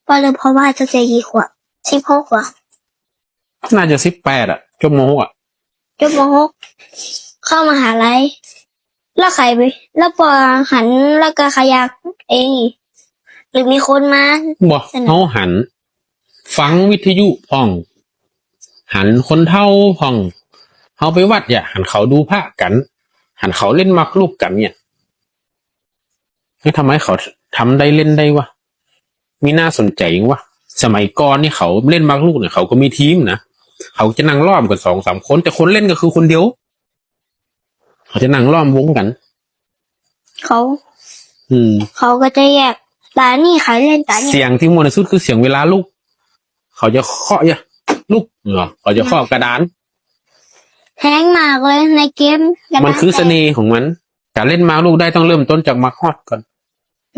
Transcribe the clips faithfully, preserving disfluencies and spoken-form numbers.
ป้อเริ่มเพราะว่าตั้งแต่กี่ขวบ สิบหก ขวบ น่าจะสิบแปดอะ จบ ม.หก อะ จบ ม.หก เข้ามหาลัย แล้วใครไป แล้วป้อหัน แล้วก็ขยักเอง หรือมีคนมา บ่ เสนอ เฮาหัน ฟังวิทยุพ่อง หันคนเฒ่าพ่อง เฮาไปวัดเนี่ย หันเขาดูพระกั๋น หันเขาเล่นหมากรุกกั๋นเนี่ย เฮ้ย ทำไมเขาทำได้เล่นได้วะ มีน่าสนใจ๋วะ สมัยก่อนนี่เขาเล่นหมากรุกเนี่ย เขาก็มีทีมนะ เขาจะนั่งล้อมกั๋นสองสามคน แต่คนเล่นก็คือคนเดียว เขาจะนั่งล้อมวงกั๋น เขา อืม เขาก็จะแยก ต๋านี่ใครเล่น ต๋านี่ เสียงตี้ม่วนตี้สุดคือเสียงเวลาลุก เขาจะเคาะ เยียะ ลุก เหรอ เขาจะเคาะกระดาน แฮงมากเลยในเกม มันคือเสน่ห์ของมัน ก๋านเล่นหมากรุกได้ต้องเริ่มต้นจากหมากฮอดก่อน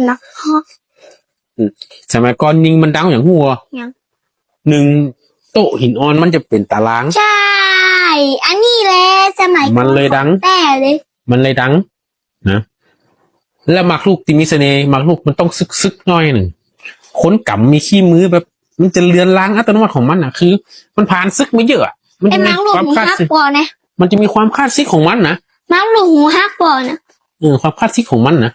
หมากฮอด อืม สมัยก่อนยิงมันดังอย่างฮู้บ่ หยัง นึ่งโต๊ะหินอ่อนมันจะเป๋นต๋าราง ใช่ อันนี้แหละ สมัยก่อน มันเลยดัง ของแต๊เลย มันเลยดัง นะ แล้วหมากรุกตี้มีเสน่ห์ หมากรุกมันต้องศึกๆ หน้อยนึ่ง คนก๋ำมีขี้มือแบบ มันจะเลือนลางอัตโนมัติของมันน่ะ คือมันผ่านศึกมาเยอะอะ มันจะมีความคลาสสิก ไอ้หมากรุกหูหักป้อนะ มันจะมีความคลาสสิกของมันนะ หมากรุกหูหักป้อนะ เออ ความคลาสสิกของมันนะ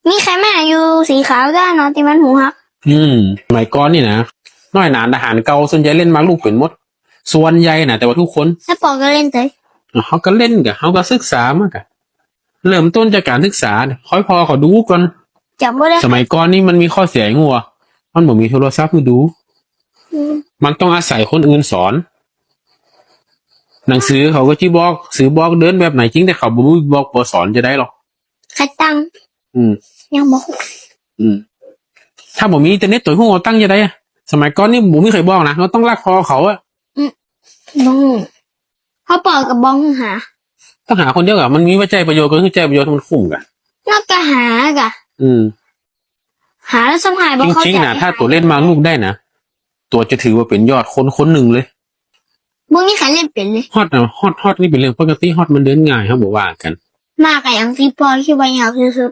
มีใครมาอยู่สีขาวได้เนาะตี้มันหูหัก อืม สมัยก่อนนี่นะ น้อยหนาทหารเก่าส่วนใหญ่เล่นหมากรุกเป๋นหมด ส่วนใหญ่นะ แต่ว่าทุกคน แล้วป้อก็เล่นเต๊ย อ่ะ เฮาก็เล่นก่ะ เฮาก็ศึกษามากะ เริ่มต้นจากก๋านศึกษา ค่อยผ่อเขาดูก่อน จ๋ำบ่ได้ สมัยก่อนนี่มันมีข้อเสียอย่างหั้ว มันบ่มีโทรศัพท์หื้อดู อืม มันต้องอาศัยคนอื่นสอน หนังสือเขาก็จะบอก สื่อบอกเดินแบบไหนจริง แต่เขาบ่รู้บอกบ่สอนจะได้หรอก ใครตั้ง อืม ยังบ่ อืม ถ้าบ่มีอินเทอร์เน็ต ตั๋วฮู้ตั้งจะได้อะ สมัยก่อนนี่บ่มีใผบอกนะ เฮาต้องลักผ่อเขาอะ อืม บ่ฮู้ เขาปล่อยกับบ้องหา ต้องหาคนเดียวอะ มันมีไว้ใจ๊ประโยชน์ก็คือใจ๊ประโยชน์ให้มันคุ้มก่ะ แล้วก็หาก่ะ อืม หาแล้วส่งหายบ่เข้าใจ๋ จริงๆ นะ ถ้าตั๋วเล่นหมากรุกได้นะ ตั๋วจะถือว่าเป๋นยอดคนคนนึ่งเลย บ่มีใผเล่นเป๋นเลย ฮอดนะ ฮอด ฮอดนี่เป๋นเรื่องปกติ ฮอดมันเดินง่าย เฮาบ่ว่ากั๋น หมากอะหยังตี้ป้อคิดว่ายากตี้สุด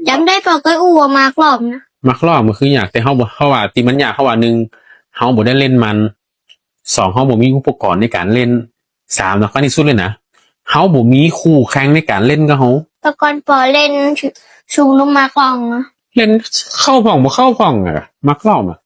จ๋ำได้ป้อเกยอู้ว่าหมากล้อมนะ หมากล้อมก็คือยาก แต่เฮาบ่ เฮาว่าตี้มันยาก เฮาว่านึ่ง เฮาบ่ได้เล่นมัน สอง เฮาบ่มีอุปกรณ์ในก๋านเล่น สาม สำคัญตี้สุดเลยนะ เฮาบ่มีคู่แข่งในก๋านเล่นกับเฮา แต่ก่อนป้อเล่นชุมนุมหมากล้อมนะ เล่นเข้าพ่องบ่เข้าพ่องอะ หมากล้อมอะ